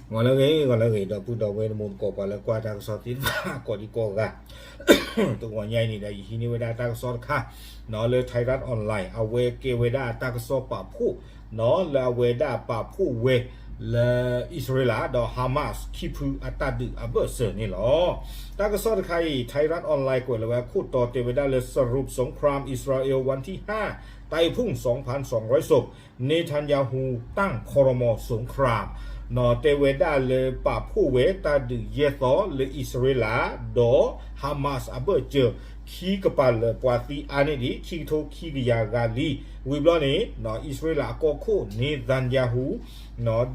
ဂီၤလၢအဂ့ၤ ဂီၤလၢအဂ့ၤ ဒီပုၢ်ဒီဝဲၢ်တံၤသကိး ပှၤလၢကွၢ်တၢ်ကစီၣ်သ့ၣ်တဖၣ်ကိးဒံကိးဂၤ, တဂီၤညါအံၤန့ၣ်ဒီး ယဟံးန့ၢ်ဝဲဒၣ်တၢ်ကစီၣ်တခါ လၢ Thairath Online အဝဲကဲဝဲဒၣ်တၢ်ကစီၣ်ပာ်ဖှိၣ် လၢအဝဲဒၣ်ပာ်ဖှိၣ်ဝဲ လၢအံၣ်စရ့လးဒီး Hamas ခံဖုအတၢ်ဒုးအဘၢၣ်စၢၤန့ၣ်လီၤ. တၢ်ကစီၣ်တခါအံၤ Thairath Online ကွဲးလီၤဝဲအခိၣ်တီတဲဝဲဒၣ်လၢ สรุปสงครามอิสราเอลวันที่ห้า ไต้ฝุ่น สองพันสองร้อยศพ เนทันยาฮูตั้ง ครม. สงคราม တဲဝဲဒၣ်လၢပာ်ဖှိၣ်ဝဲတၢ်ဒုးယဲၢ်သီလၢအံၣ်စရ့လး ဒီး Hamas အဘၢၣ်စၢၤ ခံကပၤလၢာ် ပှၤသံအါန့ၢ်ဒံး ခံကထိခံကယၤဂၤလံ. ဝံၤဘျီန့ၣ် အံၣ်စရ့လးအကီၢ်ခိၣ် Netanyahu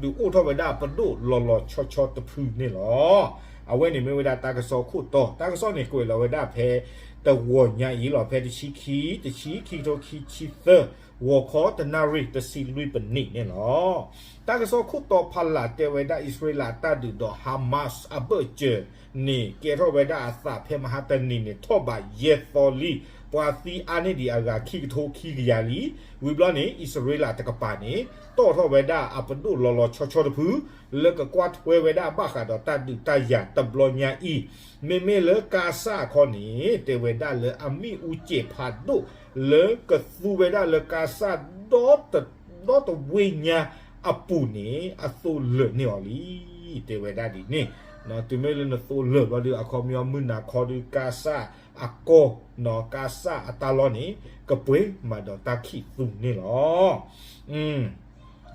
ဒုးအိၣ်ထီၣ်ဝဲဒၣ်ပဒိၣ်လီၤလီၤဆီဆီတဖုန့ၣ်လီၤ. အဝဲန့ၣ်မ့ၢ်ဝဲဒၣ်တၢ်ကစီၣ်ခိၣ်တီ, တၢ်ကစီၣ်န့ၣ်ကွဲးလီၤဝဲဒၣ်ဖဲ တဂီၤညါအံၤလီၤ, ဖဲတဆံခံ တဆံ ခံကထိခံဆံသၢ ဂီၤခီတနၣ်ရံၣ်တဆံလွံၢ်ပနံးန့ၣ်လီၤ. တၢ်ကစီၣ်ခိၣ်တီဖးလၢ်တဲဝဲဒၣ် အံၣ်စရ့လးတၢ်ဒုးဒီး Hamas အဘၢၣ်စၢၤန့ၣ် ကဲထီၣ်ဝဲဒၣ်အသးဖဲမဟါတနံၤန့ၣ် ထီၣ်ဘးယဲၢ်သီလံ, ပှၤသံအါန့ၢ်ဒံးအဂၤခံကထိခံကယၤလံ. ဝံၤဘျီန့ၣ် အံၣ်စရ့လးတကပၤန့ၣ် တီၣ်ထီၣ်ဝဲဒၣ်အပဒိၣ်လီၤလီၤဆီဆီတဖု လၢကကွၢ်ထွဲဝဲဒၣ်ဘၣ်ဃးဒီးတၢ်ဒုးတၢ်ယၤတဘျီညါအံၤ, မ့မ့ၢ်လၢကါစၢ်အခီန့ၣ် တဲဝဲဒၣ်လၢအမ့ၣ်အူစဲးဖးဒိၣ် လၢကသူဝဲဒၣ်လၢကါစၢ် ဒီတဝ့ၢ်ညါအပူၤန့ၣ် အသိလၢာ်န့ၢ်အီၤလံ, တဲဝဲဒၣ်ဒ်န့ၣ်. တုၤမ့ၢ်လၢနသိလၢာ်ဘျီဒီး အခီပညီမုၢ်နၤခီဒီး ကါစၢ်အကီၢ် ကါစၢ်အတၢ်လီၢ်န့ၣ် ကပှဲၤမးဒီးတၢ်ခံးသူန့ၣ်လီၤ.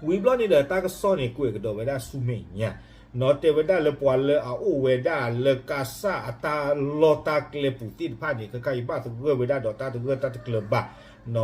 ဝံၤဘျီန့ၣ်ဒီး တၢ်ကစီၣ်န့ၣ် ကွဲးကဒီးဝဲဒၣ်ဆူမဲာ်ညါ, တဲဝဲဒၣ်လၢပှၤလၢအအိၣ်ဝဲဒၣ်လၢကါစၢ်အတၢ်လီၢ်တၢ်ကျဲပူၤသ့ၣ်တဖၣ်န့ၣ် ခဲခါအံၤဘၣ်သဂၢၢ်ဝဲဒၣ်ဒီးတၢ်တဂၢၢ်တၢ်တကျၢၤဘၣ်,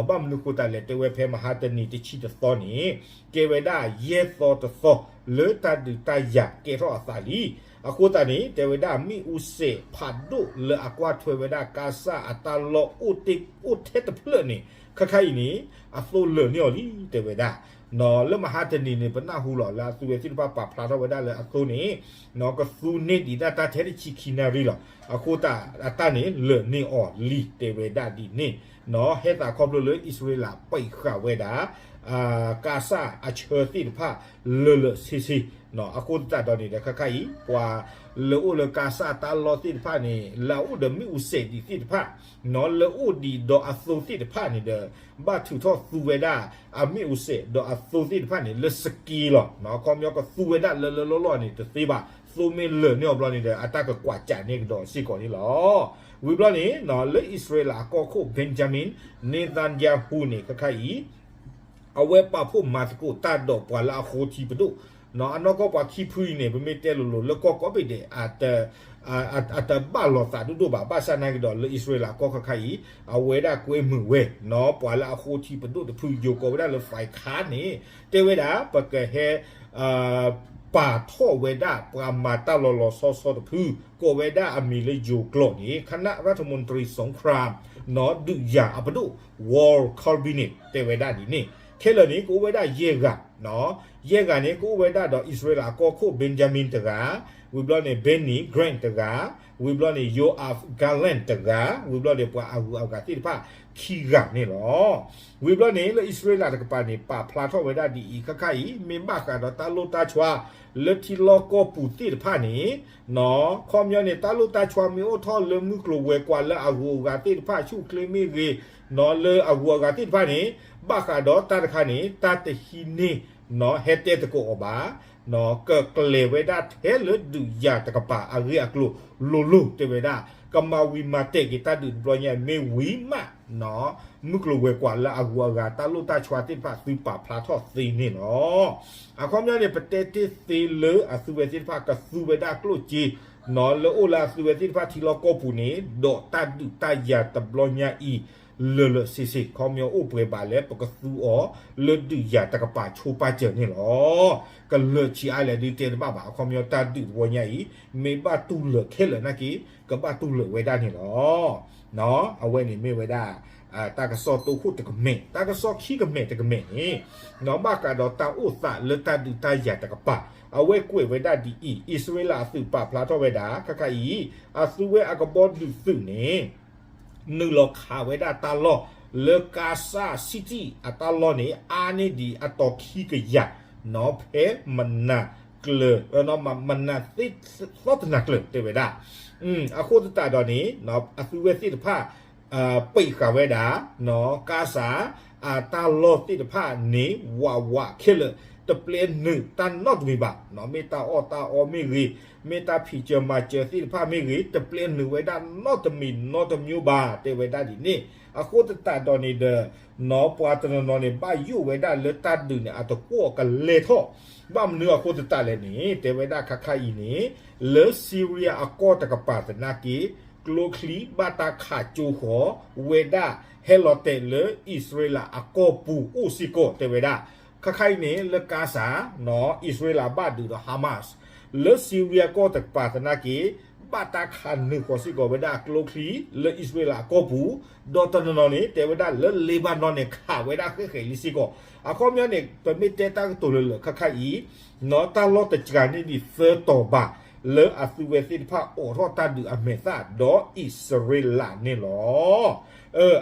ဘၣ်မနုၤဃိသတးလဲၣ် တဲဝဲဖဲမဟါတနံၤတဆံတသီန့ၣ် ကဲဝဲဒၣ်ယဲၢ်သီတသီ လၢတၢ်ဒုးတၢ်ယၤကဲထီၣ်အသးလံ. အဃိသတးန့ၣ် တဲဝဲဒၣ်မ့ၣ်အူစဲးဖးဒိၣ်လၢအကွၢ်ထွဲဝဲဒၣ်ကါစၢ်အတၢ်လီၢ်အိၣ်ထဲတဖျၢၣ်န့ၣ် ခဲခါအံၤန့ၣ် အသိလၢာ်န့ၢ်အီၤလံ တဲဝဲဒၣ်. လၢမဟါတနံၤန့ၣ် ပနၢ်ဟူလီၤလၢအသုဝဲသ့ၣ်တဖၣ်ပာ်ဖျါထီၣ်ဝဲဒၣ်လၢအသိန့ၣ် ကသူန့ၢ်ဒံးဒၣ်တၢ်ထဲတဆံခံနၣ်ရံၣ်လီၤ. အဃိသတးအတၢ်န့ၣ်လၢာ်န့ၢ်အီၤလံ တဲဝဲဒၣ်ဒ်န့ၣ်. ဟဲသးခီဖျိလၢအံၣ်စရ့လးပံးဃာ်ဝဲဒၣ် ကါစၢ်အဆၢသ့ၣ်တဖၣ်လၢာ်လၢာ်ဆ့ဆ့, အဃိသတးဒီးန့ၣ်ဒီး ခဲခါအံၤ ပှၤလၢအိၣ်လၢကါစၢ်တၢ်လီၢ်သ့ၣ်တဖၣ်န့ၣ် လၢအအိၣ်ဒီးမ့ၣ်အူစဲးဒံးသ့ၣ်တဖၣ် လၢအိၣ်ဒံးဒီးအသိသ့ၣ်တဖၣ်န့ၣ်ဒီး ဘၣ်ထုးထီၣ်သူဝဲဒၣ် အမ့ၣ်အူစဲးဒီးအသိသ့ၣ်တဖၣ်န့ၣ် လၢစက့လီၤ. အခီပညီကသူဝဲဒၣ်လၢလၢလီၢ်လီၢ်န့ၣ်တသ့ဘၣ်, သိမ့ၢ်လၢာ်န့ၢ်အီၤဘျီန့ၣ်ဒီး အတၢ်ကကွၢ်စးန့ၢ်ကဒီးစ့ၢ်ကီးန့ၣ်လီၤ. ဝံၤဘျီန့ၣ် လၢအံၣ်စရ့လးအကီၢ်ခိၣ် Benjamin Netanyahu န့ၣ် ခဲခါအံၤ အဝဲပာ်ဖှိၣ်မၤသကိးတၢ်ဒီးပှၤလၢအဃိထံပဒိၣ်, အနီၢ်ကီၢ်ပှၤခံဖုအံၤန့ၣ် ပမ့ၢ်တဲလိၤလိၤလၢကီၢ်ကိးဘ့ၣ်ဒဲး အတဘၣ်လိာ်သးဒိၣ်ဒိၣ်ဘၣ်, ဘၣ်ဆၣ်နာ်က့ဒီးလၢအံၣ်စရ့လးကီၢ်ခဲခါအံၤ အဝဲဒၣ်ကွဲမုာ်ဝဲ ပှၤလၢအဃိထံပဒိၣ်တဖု ယိၤကိးဝဲဒၣ်လၢ Fayyad န့ၣ် တဲဝဲဒၣ် ပကဟဲ ပာ်ထီၣ်ဝဲဒၣ်ပှၤမၤတၢ်လီၤလီၤဆီဆီတဖု ကိးဝဲဒၣ်အမံၤလၢယိၤကျိာ်န့ၣ် คณะรัฐมนตรีสงคราม ဒုးယၤအပဒိၣ် War Cabinet တဲဝဲဒၣ်ဒ်န့ၣ်. ခဲလၢာ်န့ၣ် ကအိၣ်ဝဲဒၣ်ယဲၢ်ဂၤ, ယဲၢ်ဂၤန့ၣ် ကအိၣ်ဝဲဒၣ်ဒီးအံၣ်စရ့လးအကီၢ်ခိၣ် Benjamin တဂၤ, ဝံၤဘျီန့ၣ် Benny Gantz တဂၤ, ဝံၤဘျီန့ၣ် Yoav Gallant တဂၤ, ဝံၤဘျီန့ၣ် ပှၤအဂုၤအဂၤသ့ၣ်တဖၣ်ခံဂၤန့ၣ်လီၤ. ဝံၤဘျီန့ၣ် လၢအံၣ်စရ့လးတကပၤန့ၣ် ပာ်ဖျါထီၣ်ဝဲဒၣ်ဒ်အံၤ ခဲခါအံၤ မ့ၢ်ဘၣ်ဃးဒီးတၢ်လိၣ်တၢ်ဆွါ လၢထံလီၢ်ကီၢ်ပူၤသ့ၣ်တဖၣ်န့ၣ် ခီပညီန့ၣ် တၢ်လိၣ်တၢ်ဆွါမ့ၢ်အိၣ်ထီၣ်လၢမုၢ်ကျိၤဝဲၤကွာ်လၢအဂုၤအဂၤသ့ၣ်တဖၣ် ဆူၣ်ချ့မ့ၢ်ဂ့ၤ, လၢအဂုၤအဂၤသ့ၣ်တဖၣ်န့ၣ် ဘၣ်ဃးဒီးတၢ်တခါန့ၣ် တၢ်တဟံးန့ၢ် ဟဲတဲသကိးအီၤဘၣ်, ကကျဲၤဝဲဒၣ်ထဲလၢဒုးယၤတကပၤအဂ့ၢ်အကျိၤလိၤလိၤ တဲဝဲဒၣ်, ကမၤဝံၤမၤတဲာ်က့ၤတၢ်ဒုးတဘျီညါ မ့ၢ်ဝံၤမး မုၢ်ကျိၤဝဲၤကွာ်လၢအဂုၤအဂၤတၢ်လိၣ်တၢ်ဆွါသ့ၣ်တဖၣ်သုပာ်ဖျါထီၣ်သ့န့ၣ်လီၤ. အခီပညီန့ၣ် ပတဲတ့ၢ်သ့လၢအသုဝဲသ့ၣ်တဖၣ်ကသူဝဲဒၣ်ကျိၣ်စ့ လၢအိၣ်လၢအသုဝဲသ့ၣ်တဖၣ်ထံလီၢ်ကီၢ်ပူၤန့ၣ် ဒီးတၢ်ဒုးတၢ်ယၤတဘျီညါအံၤ လၢာ်လၢာ်ဆ့ဆ့ ခီပညီအိၣ်ပှဲၤဘၣ်လၢပကသူအီၤ လၢဒုးယၤတကပၤဆိပာ်စၢၤန့ၣ်လီၤ. ကလၢာ်ဆံးအါလဲၣ်ဒုးတဲတဘၣ်ဘၣ် အခီပညီတၢ်ဒုးတဘျီညါအံၤ မ့ၢ်ဘၣ်တူၢ်လၢာ်ခဲလၢာ်နာ်က့ ကဘၣ်တူၢ်လၢာ်ဝဲဒၣ်န့ၣ်လီၤ. အဝဲန့ၣ်မ့ၢ်ဝဲဒၣ် တၢ်ကစီၣ်တိခိၣ်တကမဲာ်, တၢ်ကစီၣ်ခံကမဲာ်တကမဲာ်န့ၣ် ဘၣ်ဃးဒီးတၢ်အိၣ်သးလၢတၢ်ဒုးတၢ်ယၤတကပၤ အဝဲကွဲးဝဲဒၣ်ဒ်အံၤ, အံၣ်စရ့လးအသုးပာ်ဖျါထီၣ်ဝဲဒၣ် ခဲခါအံၤ အသုဝဲအကဘီဒုးသုးန့ၣ် နုာ်လီၤခးဝဲဒၣ်တၢ်လီၢ် လၢကါစၢ်စံတံၣ်အတၢ်လီၢ်န့ၣ် အါန့ၢ်ဒံးအတီၤခံကယၤ ဖဲမနၤ ကျၢၤ, မနၤသ့သီတနၤကျၢၤ တဲဝဲဒၣ်. အဃိသတးဒီးန့ၣ် အသုဝဲသ့ၣ်တဖၣ် ပံးဃာ်ဝဲဒၣ် ကါစၢ် အတၢ်လီၢ်သ့ၣ်တဖၣ်န့ၣ် ဝးဝးခဲလၢာ် တပျဲနုာ်တၢ်နီတမံၤဘၣ်. မ့ၢ်တၢ်အီၣ်တၢ်အီမ့ၢ်ဂ့ၤ, မ့ၢ်တၢ်ဖံးစၢၤမၤစၢၤသ့ၣ်တဖၣ်မ့ၢ်ဂ့ၤ, တပျဲနုာ်ဝဲဒၣ်နီတမံၤနီတမျိုးဘၣ် တဲဝဲဒၣ်ဒ်န့ၣ်. အဃိသတးဒီးန့ၣ်ဒီး ပှၤတနီၤနီၤန့ၣ် ဘၣ်ယိၣ်ဝဲဒၣ်လၢတၢ်ဒုးန့ၣ် အတကွီၣ်ကလဲၤထီၣ် ဘၣ်မနုၤအဃိသတးလဲၣ်န့ၣ် တဲဝဲဒၣ်ခါခါအံၤန့ၣ် လၢစံရံယါအကီၢ်တကပၤသနာ်က့ ကျိချံဘၣ်တၢ်ခးကၠိဃီၤဝဲဒၣ် ဟဲလီၤတဲာ်လၢအံၣ်စရ့လးအကီၢ်ပူၤအိၣ်စ့ၢ်ကီး တဲဝဲဒၣ်. ခါခါအံၤန့ၣ် လၢကါစၢ် အံၣ်စရ့လးဘၣ်ဒုးဒီး Hamas လၢစံရံယါကီၢ်တကပၤသနာ်က့ ဘၣ်တၢ်ခးနုာ်ဃီၤစ့ၢ်ကီးဝဲဒၣ်ကျိချံလၢအံၣ်စရ့လးအကီၢ်ပူၤ, ဒီးတနီၤနီၤန့ၣ် တဲဝဲဒၣ်လၢ Lebanon န့ၣ် ခးဝဲဒၣ်ဃဲၣ်ဃဲၣ်လံစ့ၢ်ကီး. အခီပညီန့ၣ် ပမ့ၢ်တဲတၢ်ကတိၤလၢလၢခါခါအံၤ တၢ်လီၢ်တစှၤန့ၢ်ဒံးသၢတီၤဘး လၢအသုဝဲသ့ၣ်တဖၣ်အိးထီၣ်တၢ်ဒုးအမဲာ်သၣ်ဒီးအံၣ်စရ့လးန့ၣ်လီၤ.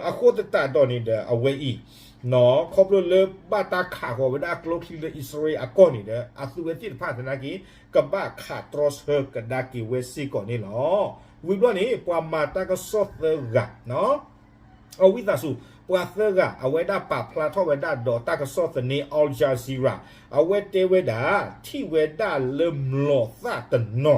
အဃိသတးဒီးန့ၣ်ဒီးအဝဲအံၤ ခီဖျိလၢဘၣ်တၢ်ခးဃီၤဝဲဒၣ်ကျိချံလၢအံၣ်စရ့လးအကီၢ်န့ၣ်ဒီး အသုဝဲသ့ၣ်တဖၣ်သနာ်က့ ကဘၣ်ခးတြီဆၢကဒါက့ၤဝဲစ့ၢ်ကီးန့ၣ်လီၤ. ဝံၤဘျီန့ၣ် ပှၤမၤတၢ်ကစီၣ်သၢဂၤ အဝံသးစူၤ ပှၤသၢဂၤ အဝဲဒၣ်ပာ်ဖျါထီၣ်ဝဲဒၣ်ဒီးတၢ်ကစီၣ်သန့ Al Jazeera အဝဲတဲဝဲဒၣ် ထံၣ်ဝဲဒၣ်လၢမျိာ်သၣ်တနီၤ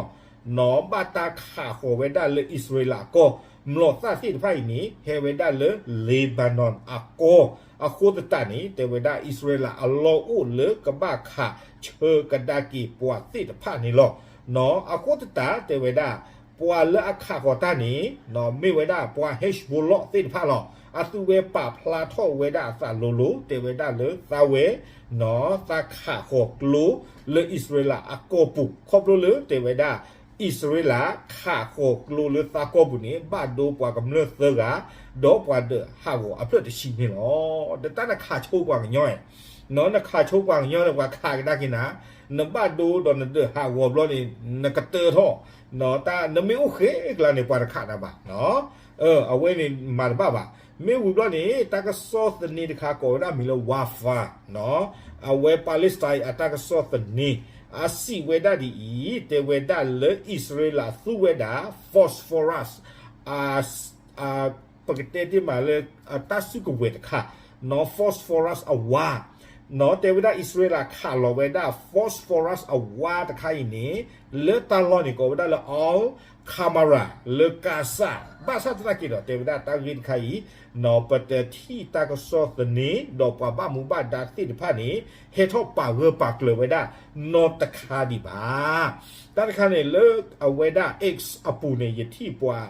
နီၤဘၣ်တၢ်ခးဃီၤဝဲဒၣ်လၢအံၣ်စရ့လးအကီၢ်, မျိာ်သၣ်သ့ၣ်တဖၣ်အံၤန့ၣ် ဟဲဝဲဒၣ်လၢ Lebanon အကီၢ်, အဃိသတးန့ၣ် တဲဝဲဒၣ်အံၣ်စရ့လးအလီၢ်အိၣ်လၢကဘၣ်ခးဆၢကဒါက့ၤပှၤသ့ၣ်တဖၣ်န့ၣ်လီၤ. အဃိသတးတဲဝဲဒၣ် ပှၤလၢအခးဃီၤတၢ်န့ၣ် မ့ၢ်ဝဲဒၣ်ပှၤ Hezbollah သ့ၣ်တဖၣ်လီၤ. အသုဝဲပာ်ဖျါထီၣ်ဝဲဒၣ်အသးလိၤလိၤ တဲဝဲဒၣ်လၢသးဝဲ သးခးဃီၤကျိလၢအံၣ်စရ့လးအကီၢ်ပူၤ ခီဖျိလၢတဲဝဲဒၣ် အံၣ်စရ့လးခးဃီၤကျိလၢသးကီၢ်ပူၤန့ၣ် ဘၣ်ဒိပှၤကမျၢၢ်သၢဂၤ ဒီးပှၤဒၢးဟးဂီၤအဖျၢၣ်တဆံန့ၣ်လီၤ. ဒီးတၢ်နခးဆိပှၤကညီ, နခးဆိပှၤကညီန့ၣ် ပှၤခးကဒါက့ၤနၤ, နဘၣ်ဒိဒီးနဒၢးဟးဂီၤဘျီန့ၣ် နကတၢၢ်ထီၣ်, နမ့ၢ်အိၣ်ဃဲကျါန့ၣ် ပှၤတခးနၤဘၣ်. အဝဲန့ၣ်မၤတဘၣ်ဘၣ်. မ့ၢ်ဝံၤဘျီန့ၣ် တၢ်ကစီၣ်သန့တခါကိးဝဲဒၣ်မံၤလၢ Wafa အဝဲ Palestine အတၢ်ကစီၣ်သန့ အစံးဝဲဒၣ်ဒ်အံၤ, တဲဝဲဒၣ်လၢအံၣ်စရ့လးသူဝဲဒၣ် phosphorus ပကတဲတ့ၢ်မးလၢ တၢ်စုကဝဲၤတခါ, phosphorus အဝါ, တဲဝဲဒၣ်အံၣ်စရ့လးခးလီၤဝဲဒၣ် phosphorus အဝါတခါအံၤန့ၣ် လၢတၢ်လီၢ်န့ၣ်ကိးဝဲဒၣ်လၢ Al Kamara လၢကါစၢ်, ဘၣ်ဆၣ်သနာ်က့ဒီး တဲဝဲဒၣ်တၢ်ဂ့ၢ်တခါအံၤ ပတထံၣ်တၢ်ကစီၣ်သန့ ဒီးပှၤဘၣ်မူဘၣ်ဒါသ့ၣ်တဖၣ်န့ၣ် ဟဲထီၣ်ပာ်ဂၢၢ်ပာ်ကျၢၤဝဲဒၣ် နီတခါဒံးဘၣ်. တၢ်တခါန့ၣ်လၢအဝဲဒၣ် X အပူၤန့ၣ် ယထံၣ်ပှၤ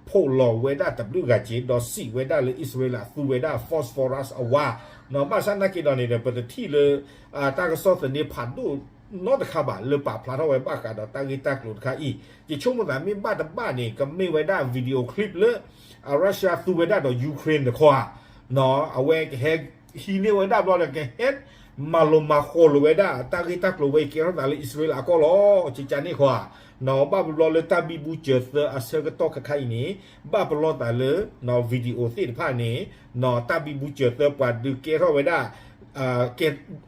ဖိးလီၤဝဲဒၣ်တဘျုးဂၤက့ၤ ဒီးစံးဝဲဒၣ်လၢအံၣ်စရ့လးသူဝဲဒၣ် phosphorus အဝါ, ဘၣ်ဆၣ်သနာ်က့ဒီးန့ၣ်ဒီး ပတထံၣ်လၢ တၢ်ကစီၣ်သန့ဖးဒိၣ်နီတခါဘၣ် လၢပာ်ဖျါထီၣ်ဝဲဘၣ်ဃးဒီးတၢ်ဂ့ၢ်တၢ်ကျိၤတခါအံၤ, ယဆိကမိၣ်သးမ့ၢ်ဘၣ်တဘၣ်န့ၣ် ကမ့ၢ်ဝဲဒၣ် video clip လၢ အ Russia သူဝဲဒၣ်ဒီး Ukraine တခီဧါ, အဝဲကဟဲ ဟံးန့ၢ်ဝဲဒၣ်ဘျီဒီး ကဟဲ မၤလိာ်မၤဃီၤလိာ်ဝဲဒၣ် တၢ်ဂ့ၢ်တၢ်ကျိၤဝဲအံၤကဲထီၣ်သးလၢအံၣ်စရ့လးအကီၢ်လီၤ. ကကန့ၣ်ဃီဧါ, ဘၣ်ဘျီလၢတၢ်ဘံဘူစၢၤသၢအဆၢကတီၢ်ခါခါအံၤန့ၣ် ဘၣ်ပလီၢ်သးလၢ video သ့ၣ်တဖၣ်န့ၣ် တၢ်ဘံဘူစၢၤသၢပှၤဒုးကဲထီၣ်ဝဲဒၣ်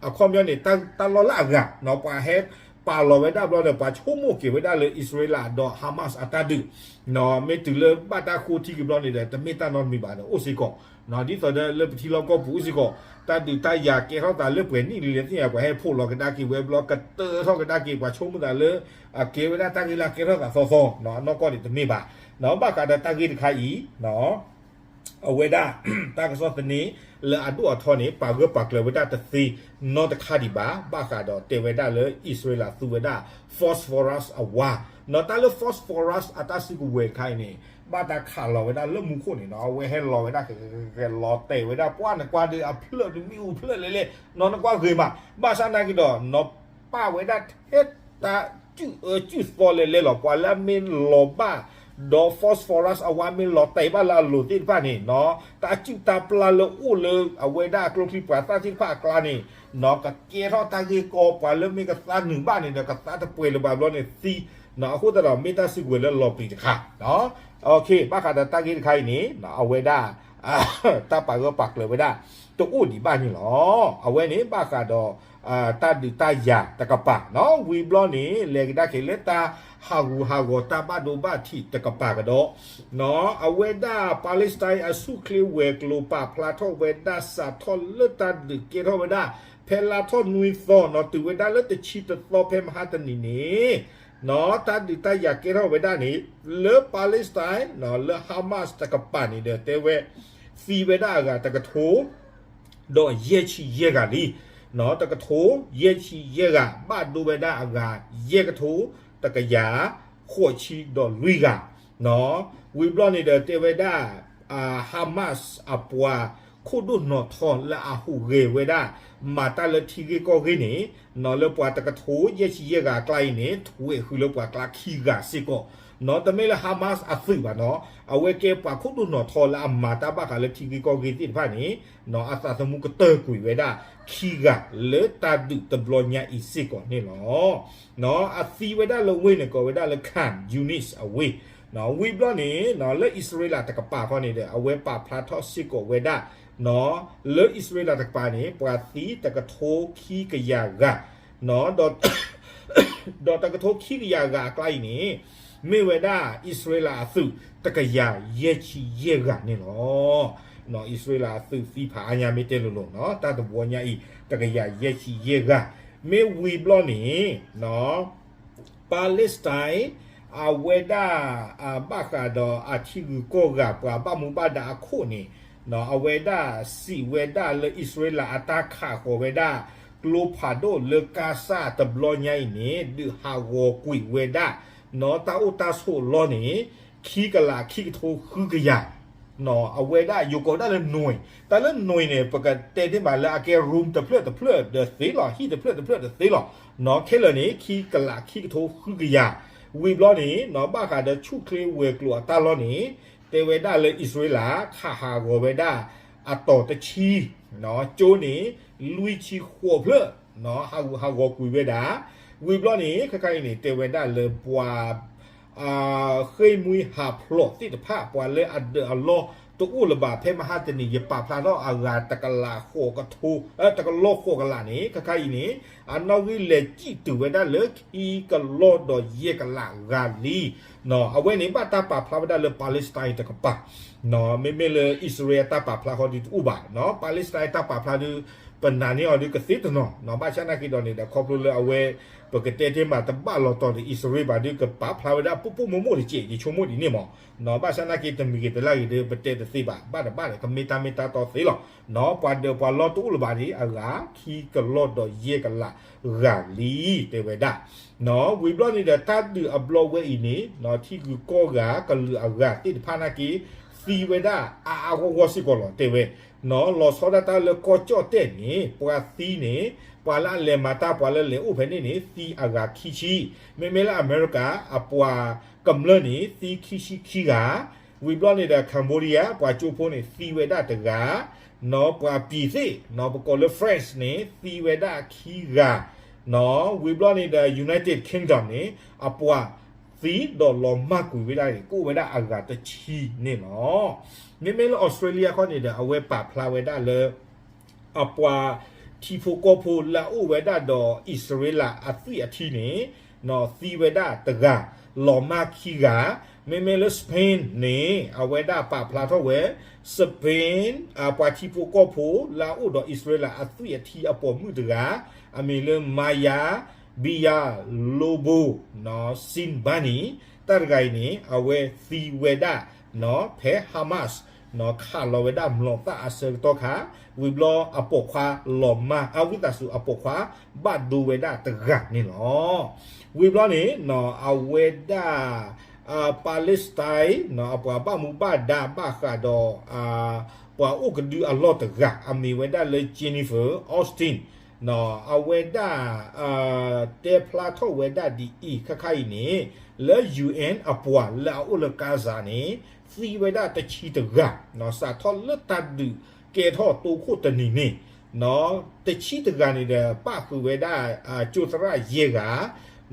အခီပညီန့ၣ် တၢ်လီၢ်လၢအဂၤ ပှၤဟဲပာ်လီၤဝဲဒၣ်ဘျီဒီး ပှၤဆိကမိၣ်က့ၤဝဲဒၣ်လၢအံၣ်စရ့လးဒီး Hamas အတၢ်ဒုး, မ့ၢ်တုၤလၢဘၣ်တၢ်ဃိထံက့ၤဘျီန့ၣ်ဒီး တမ့ၢ်တၢ်နီတမံၤဘၣ်ဒီး အိၣ်စ့ၢ်ကီး, ဒ်သိးဒီးလၢပထံလီၢ်ကီၢ်ပူၤအိၣ်စ့ၢ်ကီး, တၢ်ဒုးတၢ်ယၤကဲထီၣ်သးလၢပှဲၤနံၣ်လံလဲၣ်သ့ၣ်ညါ ပှၤဟဲဖိးလီၤကဒါက့ၤဝဲဘျီ ကတၢၢ်ထီၣ်ကဒါက့ၤ ပှၤဆိကမိၣ်သးလၢ အကဲဝဲဒၣ်တၢ်ဂ့ၢ်လၢအကဲထီၣ်သးသီသီ, အနီၢ်ကီၢ်န့ၣ်တမ့ၢ်ဘၣ်, ဘၣ်ဃးဒီးတၢ်ဂ့ၢ်တခါအံၤ အဝဲဒၣ် တၢ်ကစီၣ်သန့ လၢအဒိၣ်အထီန့ၣ် ပာ်ဂၢၢ်ပာ်ကျၢၤဝဲဒၣ်တသ့နီတခါဒံးဘၣ်, ဘၣ်ဃးဒီးတဲဝဲဒၣ်လၢအံၣ်စရ့လးသူဝဲဒၣ် phosphorus အဝါ, နီၢ်တၢ်လၢ phosphorus အတၢ်စုကဝဲၤတခါအံၤန့ၣ် ဘၣ်တၢ်ခးလီၤဝဲဒၣ်လၢမူခိၣ်န့ၣ်နီၤ, အဝဲဟဲလီၤဝဲဒၣ် လီၤတဲာ်ဝဲဒၣ် ပှၢ်နကွၢ်ဒီးအဖျၢၣ်ဒုးမ့ၣ်အူဖျၢၣ်လဲၣ်လဲၣ်, နီၢ်နကွၢ်ဂ့ၤမး, ဘၣ်ဆၣ်နာ်က့ဒီး နီၢ်ပၣ်ဝဲဒၣ်ထဲတၢ် စုၣ်အၢစုၣ်သီလဲၣ်လဲၣ်လီၤ. ပှၤလၢအမ့ၢ်လီၤဘၣ် ဒီး phosphorus အဝါမ့ၢ်လီၤတဲာ်ဘၣ်လၢအလိၤသ့ၣ်တဖၣ်န့ၣ်နီၤ, တၢ်စုၣ်တၢ်ပျၢ်လၢအိၣ်လၢအဝဲဒၣ်အကျိချံပှၤသၣ်သ့ၣ်တဖၣ်အကျါန့ၣ်နီၤ, ကကဲထီၣ်တၢ်ဂ့ၢ်ကီ, ပှၤလၢမ့ၢ်ကသါနုာ်ဘၣ်န့ၣ်ဒီး ကသါတပှဲၤလၢၤဘၣ်ဘျီန့ၣ်သံ, အဃိသတးဒီးမ့ၢ်တၢ်စုကဝဲၤလၢလီၤပျံၤတခါ ဘၣ်ဃးဒီးတၢ်ဂ့ၢ်တခါအံၤန့ၣ် အဝဲဒၣ် တၢ်ပာ်ဂၢၢ်ပာ်ကျၢၤဝဲဒၣ် တအိၣ်ဒံးဘၣ်န့ၣ်လီၤ. အဝဲန့ၣ်ဘၣ်ဃးဒီး တၢ်ဒုးတၢ်ယၤတကပၤနီၤ, ဝံၤဘျီန့ၣ် လဲၤကဒါက့ၤလၢတၢ်ဟးဂူာ်ဟးဂီၤတၢ်ဘၣ်ဒိဘၣ်ထံးတကပၤကဒီးနီၤ, အဝဲဒၣ် Palestine အဆူၣ်ချ့ဝဲၤကျိၤပာ်ဖျါထီၣ်ဝဲဒၣ်စးထီၣ်လၢတၢ်ဒုးကဲထီၣ်ဝဲဒၣ် ဖဲလါထီၣ်နွံသီနီၤ တုၤဝဲဒၣ်လၢတဆံတသီဖဲမဟါတနံၤန့ၣ် နီၤ တၢ်ဒုးတၢ်ယၤကဲထီၣ်ဝဲဒၣ်န့ၣ် လၢ Palestine နီၤ လၢ Hamas တကပၤန့ၣ်ဒီး တဲဝဲ သံဝဲဒၣ်အဂၤတကထိ ဒီးယဲၢ်ဆံယဲၢ်ဂၤလံ, နီၤ တကထိ ယဲၢ်ဆံယဲၢ်ဂၤ ဘၣ်ဒိဝဲဒၣ်အဂၤ ယဲၢ်ကထိ တကယၤ ဃိးဆံဒီးလွံၢ်ဂၤ, နီၤ ဝံၤဘျီန့ၣ်ဒီးတဲဝဲဒၣ် Hamas အပှၤခိၣ်ဒိၣ်နီၢ်ထီလၢအဟူးဂဲၤဝဲဒၣ် မၤတၢ်လၢထံဂ့ၢ်ကီၢ်ဂ့ၢ်န့ၣ် နီၤ လၢပှၤတကထိ ယဲၢ်ဆံယဲၢ်ဂၤအကျါအံၤန့ၣ် ထွဲးဃုာ်လၢပှၤကျါခံဂၤစ့ၢ်ကီး, နီၤ တမ့ၢ်လၢ Hamas အသုးဘၣ်နီၤ, အဝဲကဲပှၤခိၣ်ဒိၣ်နီၢ်ထီလၢအမၤတၢ်ဘၣ်ဃးလၢထံဂ့ၢ်ကီၢ်ဂ့ၢ်သ့ၣ်တဖၣ်န့ၣ် နီၤ အသးသမူကတၢၢ်ကွံာ်ဝဲဒၣ် ခံဂၤလၢတၢ်ဒုးတဘျီညါအံၤစ့ၢ်ကီးန့ၣ်လီၤ. နီၤ အသံဝဲဒၣ်လၢဝ့ၢ်န့ၣ် ကိးဝဲဒၣ်လၢ Khan Younis အဝ့ၢ်, နီၤ ဝံၤဘျီန့ၣ် နီၤ လၢအံၣ်စရ့လးတကပၤခီန့ၣ်ဒီး အဝဲပာ်ဖျါထီၣ်စ့ၢ်ကီးဝဲဒၣ် နီၤ လၢအံၣ်စရ့လးတကပၤန့ၣ် ပှၤသံတကထိခံကယၤဂၤ, နီၤ ဒီးတကထိခံကယၤဂၤအကျါအံၤန့ၣ် မ့ၢ်ဝဲဒၣ်အံၣ်စရ့လးအသုး တကယၤယဲၢ်ဆံယဲၢ်ဂၤန့ၣ်လီၤ. နီၤ အံၣ်စရ့လးအသုးသံဖးအါညါမ့ၢ်တဲလိၤလိၤနီၤ တၢ်တဘျီညါအံၤ တကယၤယဲၢ်ဆံယဲၢ်ဂၤ, မ့ၢ်ဝံၤဘျီန့ၣ် နီၤ Palestine အဝဲဒၣ် ဘၣ်ဃးဒီးအထံဂုၤကီၢ်ဂၤ ပှၤဘၣ်မူဘၣ်ဒါအခိၣ်န့ၣ် နီၤ အဝဲဒၣ်စံးဝဲဒၣ်လၢအံၣ်စရ့လးအတၢ်ခးဃီၤဝဲဒၣ် ကျိဖးဒိၣ်လၢကါစၢ်တဘျီညါအံၤန့ၣ် ဒုးဟးဂီၤကွံာ်ဝဲဒၣ် နီၤ တၢ်အိၣ်တၢ်ဆိးအလီၢ်န့ၣ် ခံကလးခံကထိဃုကယၤ နီၤ အဝဲဒၣ်ယိၤကိးဝဲဒၣ်လၢ နွံ, တၢ်လၢ နွံ န့ၣ် ပကတဲသ့မးလၢအကဲ room တဖျၢၣ်တဖျၢၣ်ဒီးသ့လီၤ, ဟံၣ်တဖျၢၣ်တဖျၢၣ်ဒီးသ့လီၤ, နီၤ ခဲလၢာ်န့ၣ် ခံကလးခံကထိဃုကယၤ, ဝံၤဘျီန့ၣ် နီၤ ဘၣ်ဃးဒီးဆူၣ်ချ့ဝဲၤကျိၤအတၢ်လီၢ်န့ၣ် တဲဝဲဒၣ်လၢအံၣ်စရ့လး ခးဟးဂီၤဝဲဒၣ် အတီၤတဆံ, နီၤ ကၠိန့ၣ် လွံၢ်ဆံဃိးဖျၢၣ်, နီၤ ဟးဂူာ်ဟးဂီၤကွံာ်ဝဲဒၣ်, ဝံၤဘျီန့ၣ် ခဲခါအံၤန့ၣ် တဲဝဲဒၣ်လၢပှၤ ဃ့ၢ်မှံဟးဖျိးသ့ၣ်တဖၣ် ပှၤလၢအဒၢးအလီၢ်တအိၣ်လၢၤဘၣ် ဖဲမဟါတနံၤ ယပာ်ဖျါထီၣ်အဂၤတကလးဃိးကထိ, တကလီၢ်ဃိးကလးန့ၣ် ခဲခါအံၤန့ၣ် အနီၣ်ဂံၢ်လဲၤစံၣ်တုၤဝဲဒၣ်လၢခံကလီၢ်ဒီးယဲၢ်ကလးဂၤလံ, နီၤ အဝဲန့ၣ်ဘၣ်တၢ်ပာ်ဖျါဝဲဒၣ်လၢ Palestine တကပၤ, နီၤ မ့မ့ၢ်လၢအံၣ်စရ့လးတၢ်ပာ်ဖျါဃီဒုးတအိၣ်ဘၣ်, နီၤ Palestine တၢ်ပာ်ဖျါဒုး ပနာ်န့ၢ်အီၤဒုးကသ့တနီၤ, နီၤ ဘၣ်ဆၣ်နာ်က့ဒီးန့ၣ်ဒီး ခီဖျိလၢအဝဲ ပကတဲတ့ၢ်မးတဘၣ်လီၤတီၤဒီးအံၣ်စရ့လးဘၣ်ဒုး ကပာ်ဖျါဝဲဒၣ်ပိာ်ပိာ်မိၢ်မိၢ်တက့ၢ် ယဆိကမိၣ်ဒ်န့ၣ်မး, နီၤ ဘၣ်ဆၣ်နာ်က့တမံၤဂ့ၤတလၢ်ဂ့ၤဒီး ပတဲတသ့ဘၣ်, ဘၣ်တဘၣ်ဒီး ကမ့ၢ်တၢ်မ့ၢ်တၢ်တီသ့လီၤ, နီၤ ပှၤဒၢးပှၤလီၢ်တအိၣ်လၢၤဘၣ်န့ၣ် အဂၤခံကလီၢ်ဒီးယဲၢ်ကလးဂၤလံ တဲဝဲဒၣ်, နီၤ ဝံၤဘျီန့ၣ်ဒီး တၢ်ဒုးအဘျီဝဲအံၤန့ၣ် နီၤ ထံဂုၤကီၢ်ဂၤကလုာ်အဂၤသ့ၣ်တဖၣ်နာ်က့ သံဝဲဒၣ်အါအါဂီၢ်ဂီၢ်စ့ၢ်ကီးလီၤ တဲဝဲ, နီၤ လီၤဆီဒၣ်တၢ်လၢကီၢ်ကၠီၣ်တဲၣ်န့ၣ် ပှၤသံန့ၣ် ပှၤလၢအလဲၤမၤတၢ် ပှၤလၢလဲၤအိၣ်ဖဲန့ၣ်န့ၣ် သံအဂၤခံဆံ, မ့မ့ၢ်လၢအမဲရကၤ အပှၤကမျၢၢ်န့ၣ် သံခံဆံခံဂၤ, ဝံၤဘျီန့ၣ်ဒီး Cambodia ပှၤကၠိဖိန့ၣ် သံဝဲဒၣ်တဂၤ, နီၤ ပှၤပံၤသ့ၣ် နီၤ ပကိးလၢ France န့ၣ် သံဝဲဒၣ်ခံဂၤ, နီၤ ဝံၤဘျီန့ၣ်ဒီး United Kingdom န့ၣ် အပှၤသံဒီးလီၤမၢ်ကွံာ်ဝဲဒၣ်န့ၣ် ကအိၣ်ဝဲဒၣ်အဂၤတဆံန့ၣ်လီၤ. မ့မ့ၢ်လၢ Australia ခီန့ၣ်ဒီး အဝဲပာ်ဖျါဝဲဒၣ်လၢ အပှၤထံဖိကီၢ်ဖိလၢအအိၣ်ဝဲဒၣ်ဒီးအံၣ်စရ့လးအသွံၣ်အထံန့ၣ် နီၤ သံဝဲဒၣ်တဂၤ လီၤမၢ်ခံဂၤ, မ့မ့ၢ်လၢ Spain န့ၣ် အဝဲဒၣ်ပာ်ဖျါထီၣ်ဝဲ Spain ပှၤထံဖိကီၢ်ဖိလၢအအိၣ်ဒီးအံၣ်စရ့လးအသွံၣ်အထံအပိာ်မုၣ်တဂၤ အမံၤလၢ Maya Villalobos နီၤ Sinbani တၢ်တဂၤအံၤန့ၣ် အဝဲသံဝဲဒၣ် နီၤ ဖဲ Hamas နီၤ ခးလီၤဝဲဒၣ်မျိာ်သၣ်အဆၢကတီၢ်ခါ, ဝံၤဘျီအပိာ်ခွါလီၤမၢ် အဝံသးစူၤအပိာ်ခွါဘၣ်ဒိဝဲဒၣ်တဂၤန့ၣ်လီၤ. ဝံၤဘျီန့ၣ် နီၤ အဝဲဒၣ် Palestine နီၤ အပှၤဘၣ်မူဘၣ်ဒါဘၣ်ဃးဒီး ပှၤအိၣ်ကဒုအလီၢ်တဂၤ အမံၤဝဲဒၣ်လၢ Jennifer Austin နီၤ အဝဲဒၣ် တဲဖျါထီၣ်ဝဲဒၣ်ဒ်အံၤ ခါခါအံၤန့ၣ် လၢ UN အပှၤလၢအအိၣ်လၢ Gaza န့ၣ် သံဝဲဒၣ်တဆံတဂၤ နီၤ စးထီၣ်လၢတၢ်ဒုးကဲထီၣ်တိခိၣ်တနံၤန့ၣ် နီၤ တဆံတဂၤန့ၣ်ဒီး ပၣ်ဃုာ်ဝဲဒၣ် ကၠိသရၣ်ယဲၢ်ဂၤ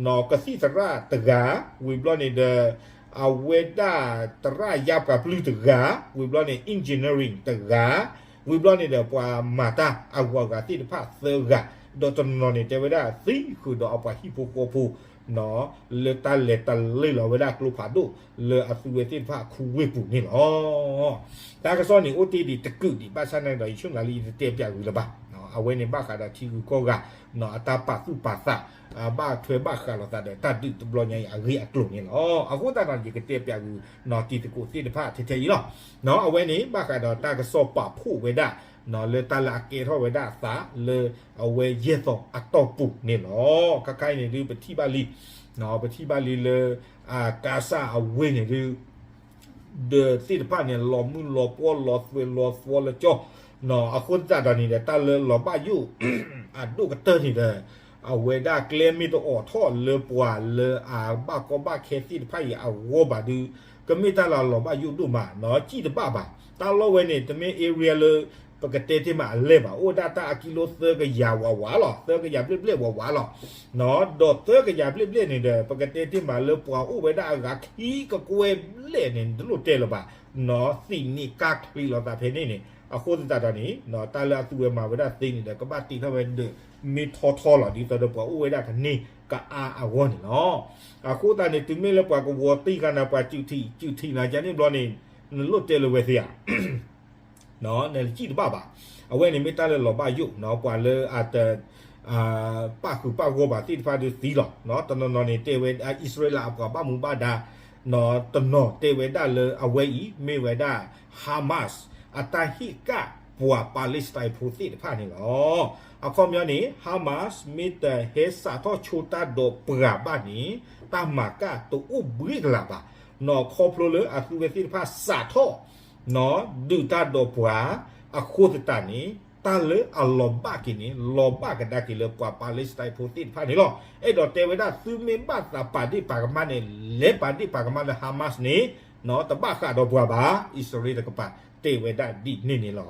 နီၤ ကသံၣ်သရၣ်တဂၤ ဝံၤဘျီန့ၣ်ဒီး အဝဲဒၣ်သရၣ်ယါပှၤပျုၢ်တဂၤ ဝံၤဘျီန့ၣ် engineering တဂၤ ဝံၤဘျီန့ၣ်ဒီး ပှၤမၤတၢ်အဂုၤအဂၤသ့ၣ်တဖၣ်သၢဂၤ ဒီးတနီၤနီၤန့ၣ် တဲဝဲဒၣ်သံဃုာ်ဒီးအပှၤဟံၣ်ဖိဃီဖိ လၢတၢ်လဲၤတလ့ၢ်လီၤဝဲဒၣ်ကျိဖးဒိၣ် လၢအသုဝဲသ့ၣ်တဖၣ်အခူဝ့ၢ်ပူၤန့ၣ်လီၤ. တၢ်ကစီၣ်န့ၣ်အိၣ်တ့ၢ်ဒံးတကုာ်ဒံး ဘၣ်ဆၣ်သနာ်က့ဒီး ယဆိကမိၣ်လၢယတတဲပၠးဂုၤလၢၤဘၣ်. အဝဲန့ၣ်ဘၣ်ဃးဒီးထံဂုၤကီၢ်ဂၤ အတၢ်ပာ်သူၣ်ပာ်သး ဘၣ်ထွဲဘၣ်ဃးလိာ်သးဒီးတၢ်ဒုးတဘျီညါအံၤအဂ့ၢ်အကျိၤန့ၣ်လီၤ. အဃိသတးဒီး ယကတဲပၠးဂုၤ တံၤသကိးသ့ၣ်တဖၣ်ထဲထဲအံၤလီၤ. အဝဲန့ၣ် ဘၣ်ဃးဒီးတၢ်ကစီၣ်ပာ်ဖှိၣ်ဝဲဒၣ် လၢတၢ်လၢအကဲထီၣ်ဝဲဒၣ်အသးလၢ အဝဲယဲၢ်သီအတီၢ်ပူၤန့ၣ်လီၤ. ခါခါအံၤန့ၣ်ဒုး ပထံၣ်ဘၣ်လံ ပထံၣ်ဘၣ်လံလၢ ကါစၢ်အဝ့ၢ်န့ၣ်ဒုး ဒီးသ့ၣ်တဖၣ်န့ၣ် လီၤမုၢ်လီၤပှီၢ်လီၤသွဲၣ်လီၤသွီလၢကၠီ အဃိသတးဒီးန့ၣ်ဒီး တၢ်လၢလီၤဘၣ်ယိၣ် အဒိၣ်ကတၢၢ်န့ၣ်ဒီး အဝဲဒၣ်ကျဲမ့ၢ်တအိးထီၣ်လၢပှၤလၢအဘၣ်ကီဘၣ်ခဲသ့ၣ်တဖၣ်အံၤအဂီၢ်ဘၣ်ဒုး ကမ့ၢ်တၢ်လၢလီၤဘၣ်ယိၣ်ဒိၣ်မး စံၣ်တဘၣ်ဘၣ်. တၢ်လီၢ်ဝဲန့ၣ် တမ့ၢ် area လၢ ပကတဲတ့ၢ်မးအလဲၢ်ဘၣ် အိၣ်ဝဲဒၣ်တၢ်အကံလိသၢကယၤဝးဝးလီၤ သၢကယၤဘျဲၣ်ဘျဲၣ်ဝးဝးလီၤ. ဒီးသၢကယၤဘျဲၣ်ဘျဲၣ်န့ၣ်ဒီး ပကတဲတ့ၢ်မးလၢပှၤအိၣ်ဝဲဒၣ်အဂၤခံကကွဲၢ်ဘျဲၣ်န့ၣ် နတလိၣ်တဲလၢၤဘၣ် သံးနံးကါချံးလိာ်သးဖဲန့ၣ်န့ၣ် အဃိသတးဒီးန့ၣ် တၢ်လၢအသုဝဲမၤဝဲဒၣ်သ့န့ၣ်ဒီး ကဘၣ်တ့ထီၣ်ဝဲဒီး မ့ၢ်ထီထီလီၤ ဒ်သိးဒီးပှၤအိၣ်ဝဲဒၣ်ကန့ၢ်ကအါအဂီၢ်န့ၣ်လီၤ. အဃိသတးန့ၣ် တုၤမ့ၢ်လၢပှၤကဝီၤတံၢ်ဃာ်နၤ ပှၤစုးထံး စုးထံးနၤ ကန့ၣ်ဘျီန့ၣ် နလိၣ်တဲလၢၤဝဲသ့ဧါ နစံၣ်တဘၣ်ဘၣ်. အဝဲန့ၣ်မ့ၢ်တၢ်လၢလီၤဘၣ်ယိၣ် ပှၤလၢအတ ပာ်ဃုာ်ပာ်ဂီၢ်ဘၣ်သ့ၣ်တဖၣ်ဒုးသံလီၤ. တနီၤနီၤန့ၣ်တဲဝဲ အံၣ်စရ့လးအပှၤဘၣ်မူဘၣ်ဒါ တနီၤတဲဝဲဒၣ်လၢအဝဲအံၤ မ့ၢ်ဝဲဒၣ် Hamas အတၢ်ဟ့ၣ်ကၣ်ပှၤ Palestine ဖိသ့ၣ်တဖၣ်န့ၣ်လီၤ. အခီပညီန့ၣ် Hamas မ့ၢ်တဟဲစးထီၣ်ဆိတၢ်ဒီးပှၤဘၣ်န့ၣ် တၢ်မၤကၣ်တအိၣ်ဘှ့ကလးဘၣ်. နီၢ်ခီဖျိလၢအသုဝဲသ့ၣ်တဖၣ်စးထီၣ် ဒုးတၢ်ဒီးပှၤ အဃိသတးန့ၣ် တၢ်လၢအလီၤဘၣ်က့ၤန့ၣ် လီၤဘၣ်ကဒါက့ၤလၢပှၤ Palestine ဖိသ့ၣ်တဖၣ်န့ၣ်လီၤ. အဲၣ်ဒိးတဲဝဲဒၣ်သုမ့ၢ်ဘၣ်သးပာ်ဒ့ၣ်ပာ်ကမၣ်န့ၣ် လဲၤပာ်ဒ့ၣ်ပာ်ကမၣ်လၢ Hamas န့ၣ် တဘၣ်ဃးဒီးပှၤဘၣ် အံၣ်စရ့လးတကပၤတဲဝဲဒၣ်ဒ်န့ၣ်န့ၣ်လီၤ.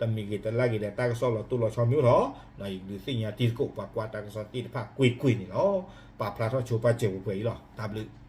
တမံၤဂ့ၤတလါဂ့ၤဒီး တၢ်ကစီၣ်လီၤတိၢ်လီၤဆီမ့ၢ်အိၣ်ထီၣ် ယကဒုးသ့ၣ်ညါတံၤသကိးပှၤကွၢ်တၢ်ကစီၣ်သ့ၣ်တဖၣ်ကွ့ၢ်ကွ့ၢ်န့ၣ်လီၤ. ပာ်ဖျါထီၣ်ဆိပာ်စၢၤပှဲၤပှဲၤအံၤလီၤ. တၢ်ဘျုး